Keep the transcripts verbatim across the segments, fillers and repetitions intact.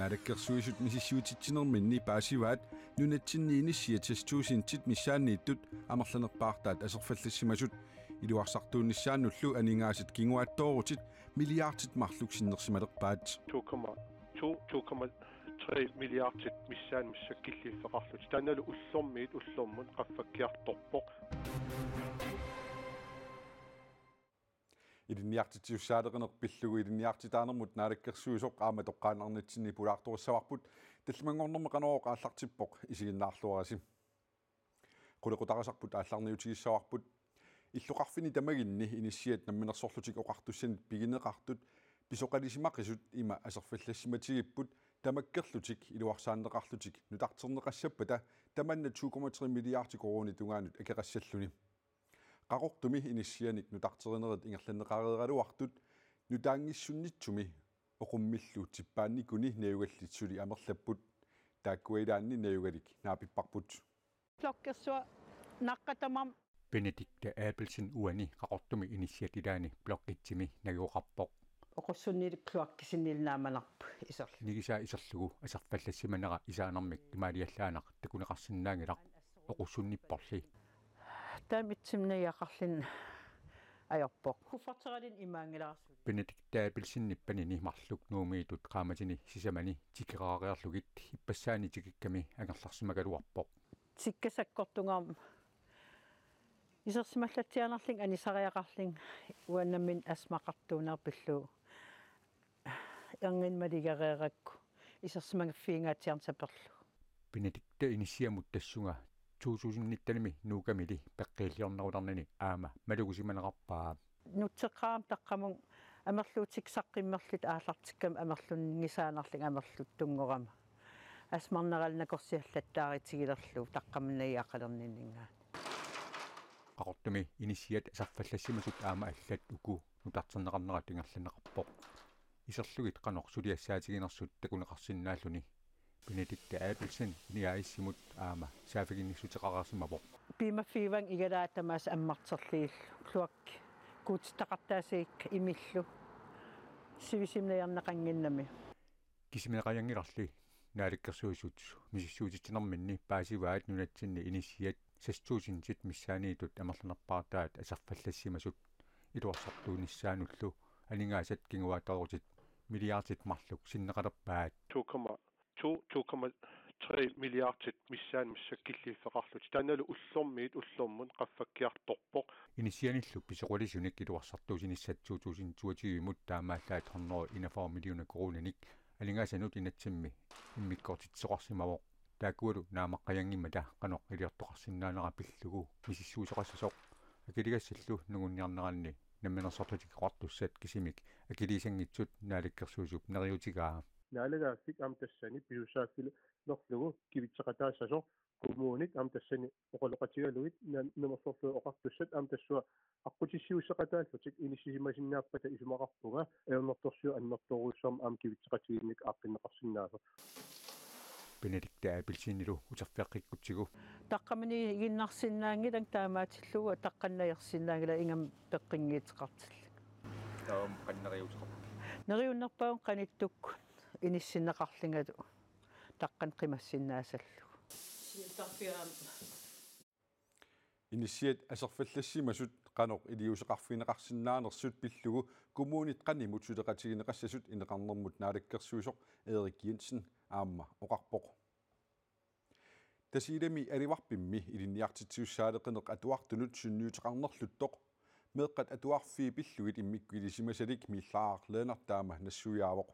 Naalakkersuisut misissuititsinerminni paasivaat nunatsinni inissiat seks tusindit missaanniittut amerlanerpaartaat aserfallassimasut. Iluarsartuunissaanullu aningaasat kinguaattoorutit milliardit marluk sinnersimalerpaat. To komma to, to komma tre milliardit missaani massakkut killiffeqarlutik. Taannalu ullormiit ullormut qaffakkiartorpoq. Ilinniartitsisussaaleqineq pillugu ilinniartitaanermut naalakkersuisoq aamma toqqaannarnitsinni pulaartorissavarput, tallimanngornermi Qanorooq aallartippoq, isiginnaarluarisi. Qulequtaqasarput aallarniutigissavarput. Illoqarfinni tamaginni inissiat Namminersorlutik Oqartussanit pigineqartut pisoqalisimaqisut ima aserfallassimatigipput, tamakkerlutik iluarsaanneqarlutik nutarterneqassappata tamanna to komma tre milliardi koruunit tungaanut akeqassalluni. Qaqortumi inissianik nutarterinerit ingerlanneqareeraluartut nutaanngissunnitsumi oqummillu tippaannikuni najugallit suli amerlapput. Taakkua ilaanni najugalik naapipparput. Blokkersua naqqatamam. Benedikte Abelsen uani Qaqortumi inissiat ilaanni blokkitsimi najugaqarpoq. Oqussunniillu kloakkisinnillu naammanarpoq iserlu. Nigisaa iserlugu aserfallassimanera isaanermik imaaliallaanaq takuneqarsinnaanngilaq, oqussunnipporli. Taamaattumi najugaqarluni ajorpoq. Kufferteralin imaanngilarasut. Benedikte Abelsenip panini marluk Nuummiitut qaammatini sisamani tikeraariarlugit ippassaani tikikkami angerlarsimagaluarpoq. Tikka sakkortungaarmat isersimallatsiaannarlunga anisariaqarlunga uannammin asmaqartuunerpillu. Erngin maligereerakku isersimaffiungaatsiarneq saperlugu. Benedikte inissiamut tassunga to tusind nittenimi Nuukamili peqqiilliornerulerluni aamma malugusimanerarpaa. Nutseqqaarama taqqamut amerluutikka saqqummerlutik aallartikkami amerlunninngisaannarlunga amerluttunngorama. Asmarnerallu nakorsiallattaarutigilerlugu taqqamut najugaqalerninninngaanniit. Qaqortumi inissiat aserfallassimasut aamma allat uku nutarterneqarnerat ingerlanneqarpoq. Iserlugit qanoq suliassaatiginersut takuneqarsinnaalluni Benedikte Abelsen N A S-imut aamma saaffiginnissuteqareersimavoq. Piumaffigaanga igalaat tamaasa ammarterlugillu kloakki kuutitaqartaasiikka imillu sivisuumik najorneqannginnami. Kisimeeqajanngilarli Naalakkersuisut misissuititsinerminni paasivaat nunatsinni inissiat seks tusindit missaanniittut amerlanerpaartaat aserfallassimasut. Iluarsartuunissaanullu aningaasat kinguaattoorutit milliardit marluk sinneqalerpaat. To komma to, to komma tre milliardit missaani massakkut killiffeqarlutik. Taannalu ullormiit ullormut qaffakkiartorpoq. Inissianillu pisoqalisunik iluarsartuusinissat to tusind toogtyve-mut taamaallaat hundrede enogfyrre millioner koruuninik aningaasanut inatsimmi immikkoortitsisoqarsimavoq. Taakkualu naammaqqajanngimmata qanoq iliortoqarsinnaanera pillugu misissuisoqassasoq akiligassallu nungunniarneranni Namminersorlutik Oqartussat kisimik akiliisanngitsut Naalakkersuisup neriuutigaa. Naalagaaffik aamma tassani pisussaaffilerlugu kivitseqataassasoq, kommunit aamma tassani oqaloqatigalugit Nam-, Namminersorlutik Oqartussat aamma tassunga aqqutissiuusseqataallutik inissisimasinnaappata isumaqarpunga ajornartorsiut annertoorujussuarmik aamma kivitseqatigiinnik aaqqinneqarsinnaasoq. Benedikte Abelsenilu uterfigeqqikkutsigu. Taqqamaniiginnarsinnaanngilanga taamaatillugu taqqannajorsinnaanngilanga ingammik peqqinngiuteqartillugu. Taava qanoq neriuuteqarpa? Neriunnerpaavunga qanittukkut inissinneqarlungalu taqqaneq qimassinnaassallugu. Inissiat aserfallassimasut qanoq iliuuseqarfigineqarsinnaanersut pillugu kommunit qanimut suleqatigineqassasut ineqarnermut naalakkersuisoq Erik Jensen aamma oqarpoq. Tasiilami Alivarpimmi ilinniartitsisussaaleqineq atuartunut sunniuteqarnerluttoq meeqqat atuarfii pillugit immikkut ilisimasalik Miillaaq Lennert taama nassuiaavoq.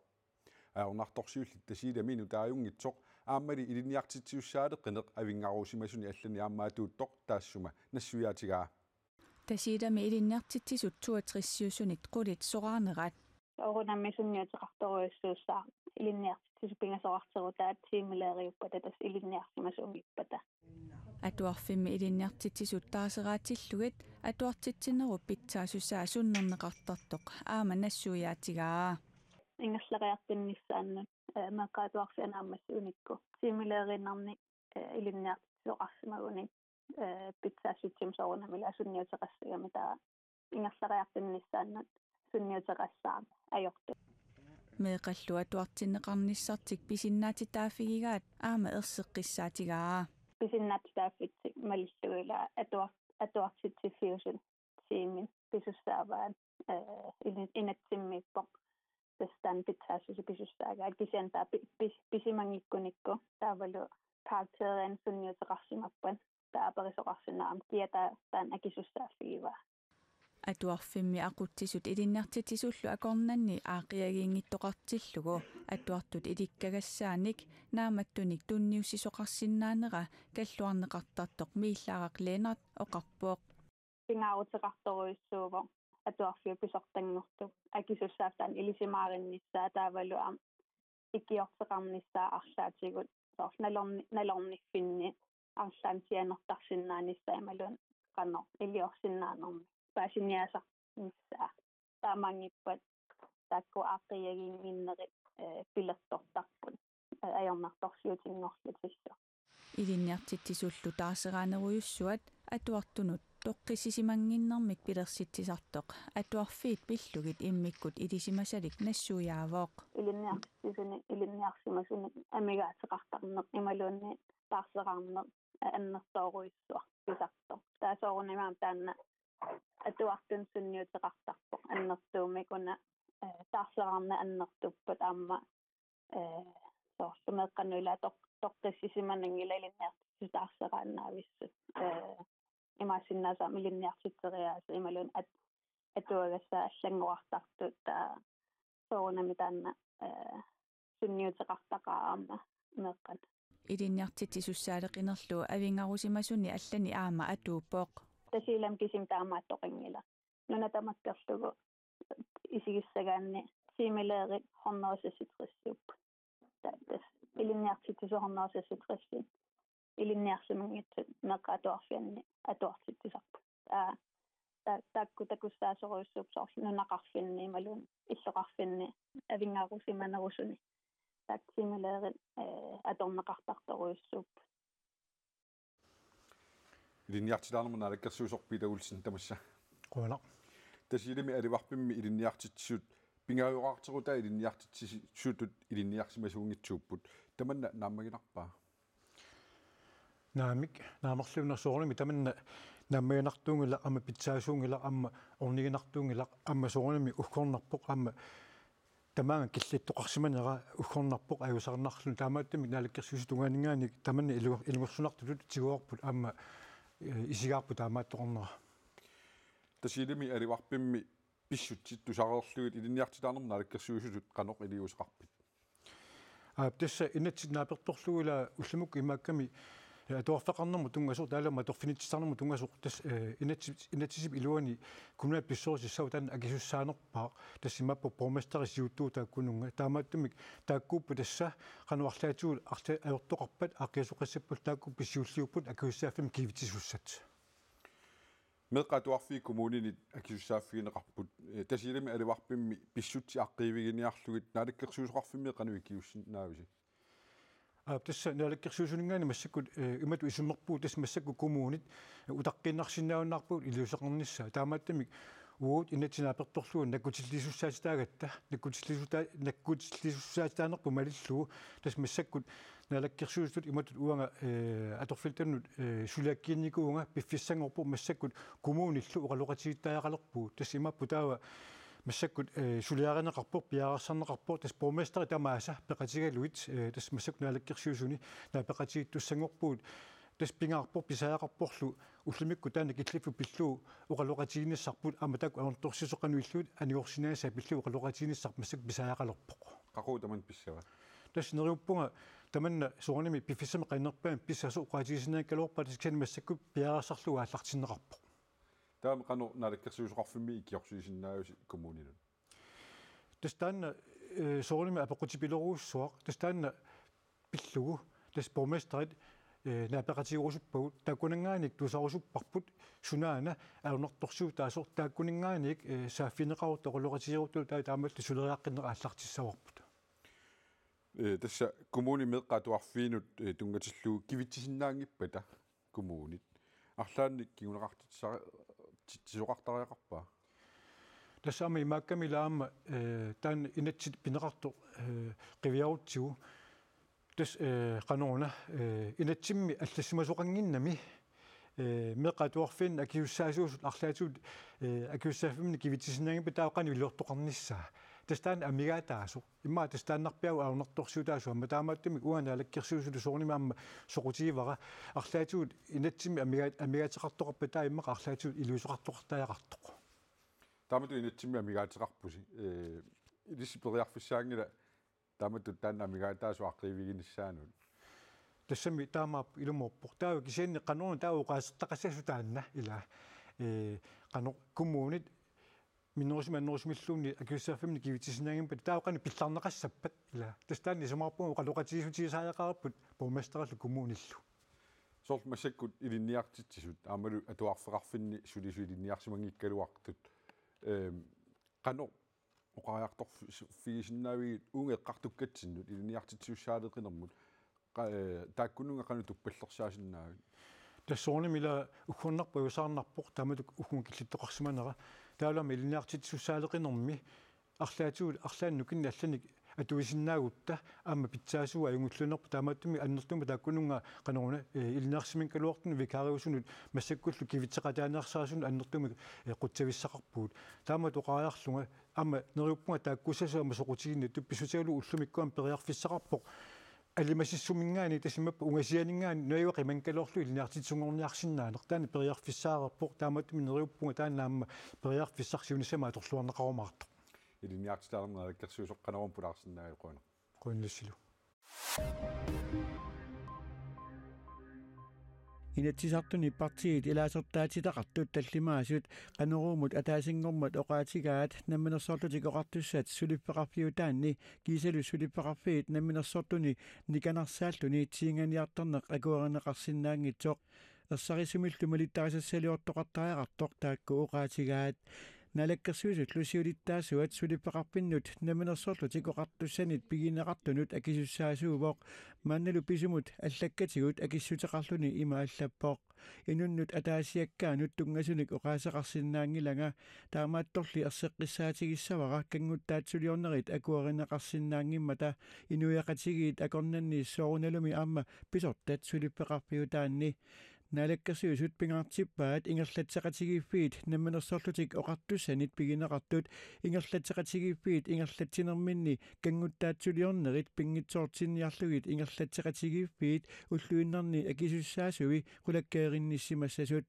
Ajornartorsiullit Tasiilami nutaajunngitsoq aammali ilinniartitsisussaaleqineq avinngaruusimasuni allani aamma atuuttoq taassuma nassuiaatigaa. Tasiilami ilinniartitsisut toogtresiusunit qulit soraarnerat. Soorunami sunniuteqartorujussuussaaq ilinniartitsisut pingasoqartarutaat timelæreriuppata tassa ilinniarsimasut ungippata. Atuarfimmi ilinniartitsisut taaseraatillugit atuartitsinerup pitsaassusaa sunnerneqartartoq aamma nassuiaatigaa. Ingerlariartinnissaannut, eh, meeqqat atuarfia naammassigunikku timelæreriinnarnik, eh, ilinniartitsisoqarsimaguni, eh, pitsaassutsimik soorunami ila sunniuteqassagami taava ingerlariartinnissaannut sunniuteqassaaq ajortut. Meeqqallu atuartinneqarnissartik pisinnaatitaaffigigaat aamma erseqqissaatigaa. Pisinnaatitaaffitsik malillugu ila atuar-, atuartitsiffiusut tiimit pisussaavaat, eh, ini-, inatsimmiippoq. Tassa taanna pitsaassuseq pisussaagaat kisianni taava pi-, pis-, pisimanngikkunikku taavalu karakterinik sunniuteqarsimappat taava aperisoqarsinnaammat kia taava taanna akisussaaffigivaa. Atuarfimmi aqutsisut ilinniartitsisullu akornanni aaqqiagiinngittoqartillugu atuartut ilikkagassaanik naammattunik tunniussisoqarsinnaanera kalluarneqartartoq Miillaraq Lennert oqarpoq. Pingaaruteqartorujussuuvoq atuarfiup pisortanngortup akisussaaffik taanna ilisimaarinnissaa taavalu aamma ikiorteqarnissaa arlaatigut soorlu nalorni-, nalorniffinni arlaannik sianertarsinnaanissaa imaluunniit qanoq iliorsinnaanermik paasiniaasarnissaa. Taamaanngippat taakku aaqqiagiinnginnerit, eh, pilertortarput, eh, ajornartorsiutinngorlutillu. Ilinniartitsisullu taarseraanerujussuat atuartunut toqqissisimannginnermik pilersitsisartoq atuarfiit pillugit immikkut ilisimasalik nassuiaavoq. Ilinniartitsisunik, ilinniarsimasunik amigaateqartarneq imaluunniit taarseraarneq annertoorujussuaq pisartoq. Taava soorunami aamma taanna atuartunut sunniuteqartarpoq annertuumik una, eh, taarseraarneq annertuppat aamma, eh, soorlu meeqqannut ila toq-, toqqissisimananngilaq ilinniartitsisut taarseraannaavissut. Eh, imaassinnaavoq aamma ilinniartitseriaaseq imaluunniit at-, atuagassat allanngorartartut taava soorunami taanna, eh, sunniuteqartaqaaq aamma meeqqat. Ilinniartitsisussaaleqinerlu avinngarusimasuni allani aamma atuuppoq. Tasiilami kisimi taamaattoqanngilaq. Nuna tamakkerlugu isigissagaanni timelederit hundrede seksogtresiupput. Ta-, tassa ilinniartitsisut hundrede seksogtresi ilinniarsimanngitsut meeqqat atuarfianni atuartitsisarput. Taa-, ta-, taakku takussaasorujussuupput soorlu nunaqarfinni imaluunniit illoqarfinni avinngarusimanerusuni. Taakku timelederit, eh, atorneqartartorujussuupput. Ilinniartitaanermut naalakkersuisoq Peter Olsen tamassa. Qujanaq. Tasiilami Alivarpimmi ilinniartitsisut pingajorarterutaa ilinniartitsisutut ilinniarsimasuunngitsuupput. Tamanna naammaginarpa? Naamik, naamerluinnaq soorunami tamanna naammaginartuunngilaq aamma pitsaasuunngilaq aamma orniginartuunngilaq aamma soorunami uggornarpoq aamma tamaanga killittoqarsimanera uggornarpoq ajuusaarnarluni taamaattumik naalakkersuisut tungaanninngaanniit tamanna ilu-, ilungersunartutut tiguarput aamma, eh, isigaarput taamaattoqarnera. Tasiilami Alivarpimmi pissutsit tusareerlugit ilinniartitaanermut naalakkersuisutut qanoq iliuuseqarpit? Aa, tassa inatsit naapertorlugu ila ullumikkut imaakkami, eh, atuarfeqarnermut tunngasoq taavalu aamma atorfinitsittarnermut tunngasoq tassa, eh, inatsit, inatsisip iluani kommunalbestyrelsissaq taanna akisussaanerpaaq tassa imaappoq borgmesteri siuttuuvoq taakkununnga. Taamaattumik taakkuupput tassa qanoq arlaatigut arla-, ajortoqarpat aaqqiasoqassapput taakkuupput siulliupput akisussaaffimmik kivitsisussat. Meeqqat atuarfiit kommuninit akisussaaffigineqarput, eh, Tasiilami Alivarpimmi pissutsit aaqqiiviginiarlugit naalakkersuisoqarfimmi qanoq ikiuussinnaavisi? Aa, tassa naalakkersuisuninngaanniit massakkut, eh, imatut isummerpugut tassa massakkut kommunit, eh, utaqqiinnarsinnaajunnaarpagut iliuuseqarnissaa. Taamaattumik uagut inatsit naapertorlugu nakkutilliisussaatitaagatta, nakkutilliisuta-, nakkutilliisussaatitaanerput malillugu tassa massakkut naalakkersuisutut imatut uanga, eh, atorfillittannut, eh, suliakkiinnikuuvunga piffissanngorpoq massakkut kommunillu oqaloqatigiittariaqalerpugut. Tassa imaappoq taava massakkut, eh, suliarineqarpoq, piareersarneqarpoq, tassa borgmesteri tamaasa peqatigalugit, eh, tassa massakkut naalakkersuisuni naapeqatigiittussanngorpugut. Tassa pingaarpoq pisariaqarporlu ullumikkut taanna killiffik pillugu oqaloqatigiinnissarput aamma taakku ajornartorsiutit qanoq illugit anigorsinnaanissaat pillugu oqaloqatigiinnissaq massakkut pisariaqalerpoq. Qaqugu tamanna pissava? Tassa neriuppunga tamanna soorunami piffissami qannerpaami pissasoq oqaatigisinnaanngikkaluarpara tassa kisianni massakkut piareersarlugu aallartinneqarpoq. Taava qanoq naalakkersuisoqarfimmi ikiorsiisinnaavisi kommuninut? Tassa taanna, eh, soorunami apeqqutipilorujussuaq, tassa taanna pillugu, tassa borgmesterit, eh, naapeqatigerusuppagut, taakkunanngaanniit tusarusupparput, sunaana ajornartorsiutaasoq, taakkunanngaanniit, eh, saaffigineqarutta oqaloqatigeruttalu taava taamaalilluta suleriaqqinneq aallartissavarput. Eh, tassa kommuni meeqqat atuarfiinut, eh, tunngatillugu kivitsisinnaanngippata kommunit. Arlaannik kinguneqartitsa-, titsisoqartariaqarpa? Tassa aamma imaakkami ila aamma, eh, taanna inatsit pineqartoq, eh, qiviarutsigu. Tassa, eh, qanoruna, eh, inatsimmi allassimasoqannginnami, eh, meeqqat atuarfianni akisussaasuusut arlaatigut, eh, akisussaaffimmini kivitsisinnaagippata taava qanoq iliortoqarnissaa. Tassa taanna amigaataasoq. Immaqa tassa taannarpiaavoq ajornartorsiutaasoq aamma taamaattumik uanga naalakkersuisutut soorunami aamma soqutigivara arlaatigut inatsimmi amigaat-, amigaateqartoqarpat taava immaqa arlaatigut iliuuseqartoqartariaqartoq. Taamatut inatsimmi amigaateqarpusi, eh, ilissi periarfissaanngilaq taamatut taanna amigaataasoq aqqiiviginissaanut. Tassami taamaappoq ilumoorpoq. Taava kisianni qanoruna taava oqaasertaqassasoq taanna ila. Eh, qanoq kommunit minnerusumik annerusumilluunniit akisussaaffimmini kivitsisinnaagippata taava qanoq pillarneqassappat ila. Tassa taanna isumaqarpunga oqaloqatigiissutigisariaqarparput borgmesterillu kommunillu. Soorlu massakkut ilinniartitsisut aammalu atuarfeqarfinni sulisut ilinniarsimanngikkaluartut. Ehm, qanoq oqariartorfigisinnaavigit uunga eqqartukkatsinnut ilinniartitsisussaaleqinermut qa-, eh, taakkununnga qanoq tuppallersaasinnaavit? Tassa soorunami ila uggornarpoq ajuusaarnarpoq taamatut uggornaq killittoqarsimanera. Taavalu aamma ilinniartitsisussaaleqinermi arlaatigut arlaannik nukinnik allanik atuisinnaagutta aamma pitsaasuat ajunngilluinnarpoq taamaattumik annertuumik taakkununnga qanoruna, eh, ilinniarsimagaluartunut vikariusunut massakkullu kivitseqataaniarsarisunut annertuumik, eh, qutsavissaqarpugut. Taamatut oqariarlunga aamma neriuppunga taakkuussasoq aamma soqutiginnittut pissutigalugu ullumikkut aamma periarfissaqarpoq alimasissuminngaanniit tassa imaappoq ungasianinngaanniit nuiva qimangkaloorlu ilinniartitsisunngorniarsinnaaneq taanna periarfissaqarpoq taamaattumik neriuppunga taanna aamma periarfissaq siunissami atorluarneqarumaartoq. Ilinniartitaanermi naalakkersuisoq Qanoruna pulaarsinnaagavit qujanaq. Qujanarsilu. Inatsisartuni partiit ilaasortaatitaqartut tallimaasut Qanoruumut ataasinngormat oqaatigaat Namminersorlutik Oqartussat suliffeqarfiutaanni kiisalu suliffeqarfiit namminersortuni nikanarsaalluni tiinganiartarneq akuerineqarsinnaanngitsoq. Ersarissumillu malittarisassaliortoqartariaqartoq taakku oqaatigaat. Naalakkersuisut siulittaasuat suliffeqarfinnut Namminersorlutik Oqartussanit pigineqartunut akisussaasuuvoq. Maannalu pisumut allakkatigut akissuteqarluni ima allappoq: Inunnut ataasiakkaanut tunngasunik oqaaseqarsinnaanngilanga, taamaattorli erseqqissaatigissavara kannguttaatsuliornerit akuerineqarsinnaanngimmata inuiaqatigiit akornanni soorunalumi aamma pisortat suliffeqarfiutaanni. Naalakkersuisut pingaartippaat ingerlatseqatigiiffiit Namminersorlutik Oqartussanit pigineqartut ingerlatseqatigiiffiit ingerlatsinerminni kannguttaatsuliornerit pinngitsoortinniarlugit ingerlatseqatigiiffiit ulluinnarni akisussaasui qulakkeerinnissimassasut.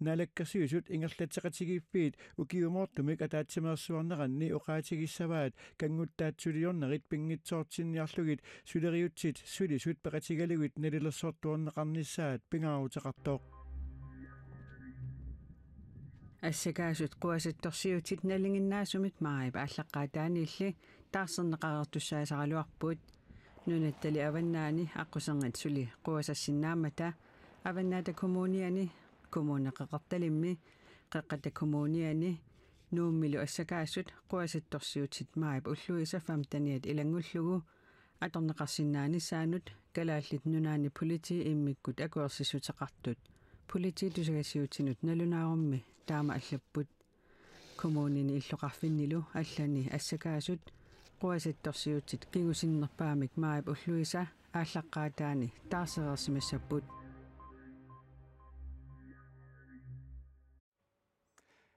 Naalakkersuisut ingerlatseqatigiiffiit ukiumoortumik ataatsimeersuarneranni oqaatigissavaat kannguttaatsuliornerit pinngitsoortinniarlugit suleriutsit sulisut peqatigalugit nalilersortuarneqarnissaat pingaaruteqartoq. Assakaasut quasattorsiutit nalinginnaasumik maajip aallaqqaataaniilli taarserneqareertussaasaraluarput. Nunattali Avannaani aqqusernit suli quasassinnaammata Avannaata Kommuniani, Kommune Qeqertalimmi, Qeqqata Kommuniani, Nuummilu assakaasut quasattorsiutit maajip ulluisa femteniat ilanngullugu atorneqarsinnaanissaannut Kalaallit Nunaanni Politiit immikkut akuersissuteqartut Politiit tusagassiutinut nalunaarummi taama allapput. Kommunini illoqarfinnilu allani assakaasut quasattorsiutit kingusinnerpaamik maajip ulluisa aallaqqaataani taarsereersimassapput.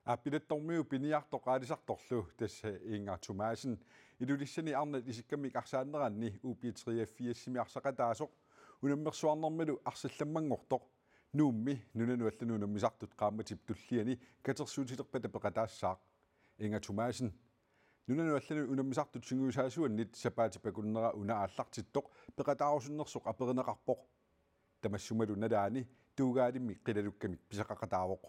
Aappilattormiu piniartoq aalisartorlu, tassa Inger Thomassen, Ilulissani arnat isikkamik arsaanneranni U B treogfirsimi arsaqataasoq, unammersuarnermilu arsallammanngortoq, Nuummi nunanut allanut unammisartut qaammatip tulliani katersuutilerpata peqataassaaq. Inger Thomassen, nunanut allanut unammisartut sungiusaasuannit sapaatip akunnera una aallartittoq peqataarusunnersoq aperineqarpoq. Tamassumalu nalaani Tuugaalimmi qilalukkamik pisaqaqataavoq.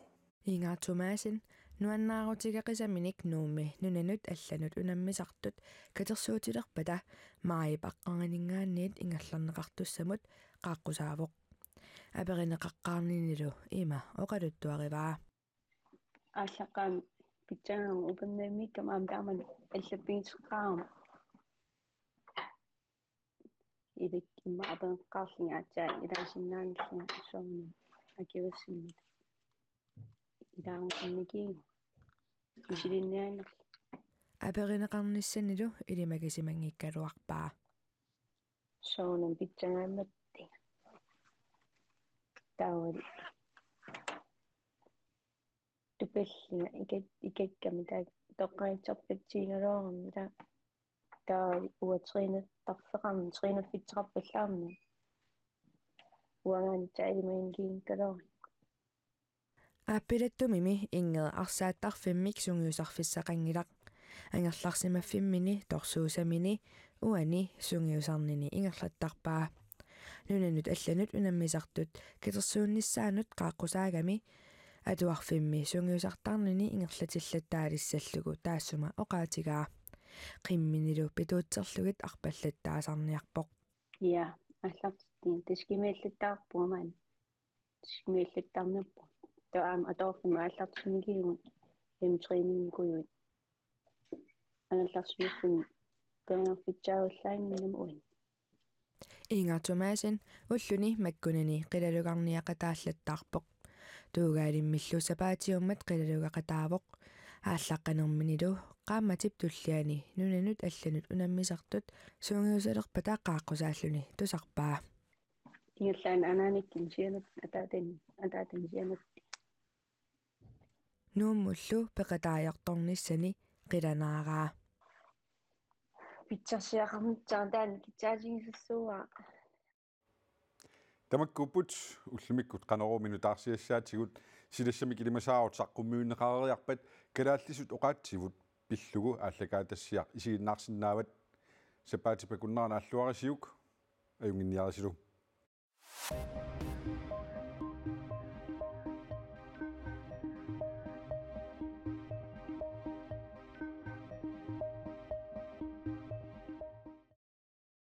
Inger Thomassen nuannaarutigeqisaminik Nuummi nunanut allanut unammisartut katersuutilerpata maajip aqqarininngaanniit ingerlanneqartussamut qaaqqusaavoq. Aperineqaqqaarninilu ima oqaluttuarivaa. Aallaqqaammut pitsaanermut upernavimmikkamik aamma taamani allappigiteqqaarama. Ilik imma apereqqaarlunga aatsaat ilaasinnaanngilanga soorunami akiussinnit. Ilaarusunnikiigu. Isilinniaannerlu. Aperineqarnissanilu ilimakisimanngikkaluarpaa. Soorunami pitsagaammattiga. Taavalu tupallinga ikak-, ikakkami taava toqqaannartarpatsigilluarami taava. Taava uanga trænertarfeqarn-, trænerfitseqarpallaarmat. Uangaanniit ilimaginngikkalaarlunga. Aappilattumimi Ingrid arsaattarfimmik sungiusarfissaqanngilaq. Angerlarsimaffimmini torsuusamini uani sungiusarnini ingerlattarpaa. Nunanut allanut unammisartut katersuunnissaannut qaaqqusaagami atuarfimmi sungiusartarnini ingerlatillattaalissallugu taassuma oqaatigaa. Qimminilu pituutserlugit arpallattaasarniarpoq. Ja, aallartittiin taskimiallattaarpugut maani. Taskimiallattarnerput. Taava aamma atuarfimmi aallartinngivugut hjemmetræningujuit. Angerlarsimaffinni trænerfitsaavallaannginnami uani. Inger Thomasen ulluni makkunani qilalugarniaqataallattaarpoq. Tuugaalimmillu sapaatiummat qilalugaqataavoq. Aallaqqanerminilu qaammatip tulliani nunanut allanut unammisartut sungiusalerpata qaaqqusaalluni tusarpaa. Ingerlaannaq anaanakkut sianat ataatani, ataatani sianat. Nuummullu peqataajartornissani qilanaaraa. Pitsarsiaqarnissaq taanna kitsaatigisassuuara. Tamakkuupput ullumikkut Qanoruumi nutaarsiassaatigut. Silassamik ilimasaarut saqqummiunneqareeriarpat kalaallisut oqaatsivut pillugu aallakaatitassiaq isiginnaarsinnaavat. Sapaatip akunnerani aalluarisiuk ajunnginniarisilu.